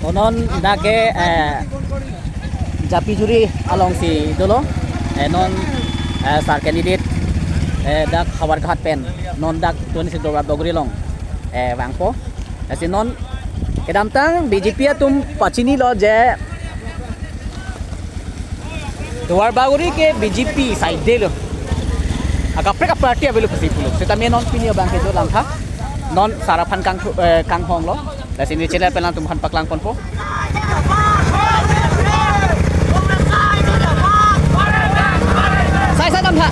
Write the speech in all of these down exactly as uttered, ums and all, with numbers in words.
To non dak ke, eh, Japijuri alongsi dolo. Eh, non, eh, sir candidate, eh, dak Howraghat pen. Non dak twenty-six Duarbagori along, eh, vangpo. Lasi non kedamtang B J P atum pachinilo je Duarbagori ke B J P side lo. Akaprek aparty avelo pusi pulo. Setame non pini abang ke jo langkha. Non sir aphan kang, eh, kanghonglo. Lasi neli channel pen alangtum aphan paklangponpo. Sai sai dam tha.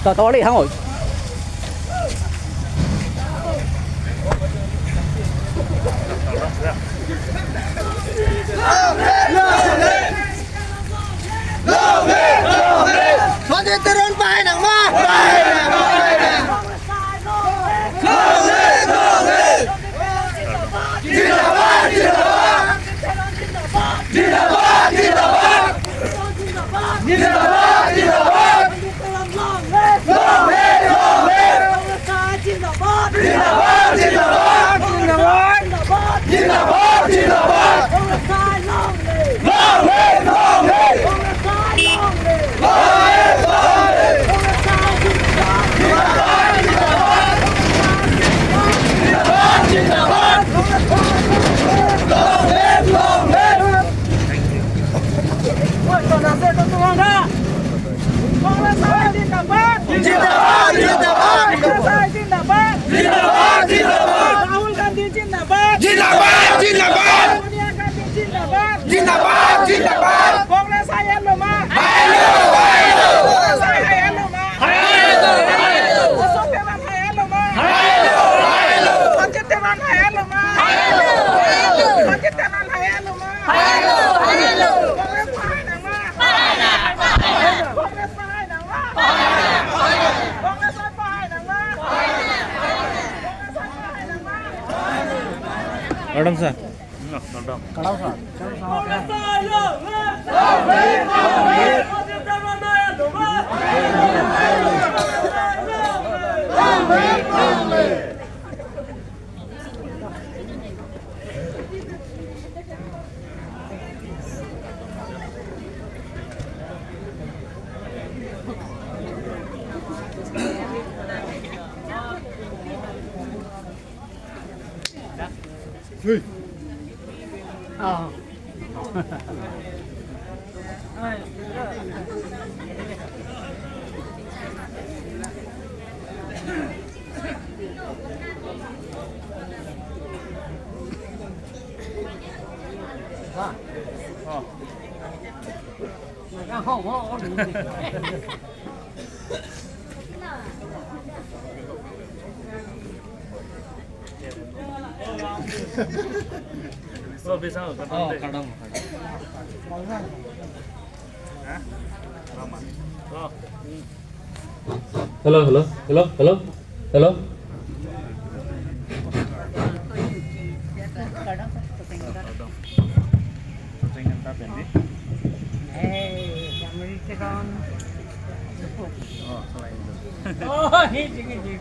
Totally hang oi. Sonjit Teron pahai nangma. Long live, long live. Zindabad, zindabad. Zindabad, zindabad. Zindabad, zindabad. Long live, long live. Zindabad, zindabad. Zindabad, zindabad. Zindabad, zindabad. Long live, long live. Long live, long live. Zindabad, zindabad. Long live, long live. Congress zindabad. Zindabad, zindabad. Congress zindabad. Zindabad, zindabad. Rahul Gandhi zindabad. Zindabad, zindabad. Sonia Gandhi zindabad. Zindabad, zindabad. Congress hai alo ma? Hai alo, hai alo. Congress hai alo ma? Hai alo, hai alo. Ashok Teron hai alo ma? Hai alo, hai alo. Sonjit Teron hai alo ma? Hai alo, hai alo. Sonjit Teron hai alo ma? Hai alo, hai alo. Congress pahai nangma? Pahai nang, pahai nang. Congress pahai nangma? Pahai nang, pahai nang. Congress pahai nangma? Pahai nang, pahai nang. Congress pahai nangma? Pardon, sir. Kadam, sir. Oh, bisa, oh, kadam, oh, deh. Kadam, kadam. Hah? Lama. Oh. Hello, hello, hello, hello, hello. Kadam, kadam. Kadam. Kadam, kadam. Eh, American. Oh, selain itu. Oh, ini, ini, ini.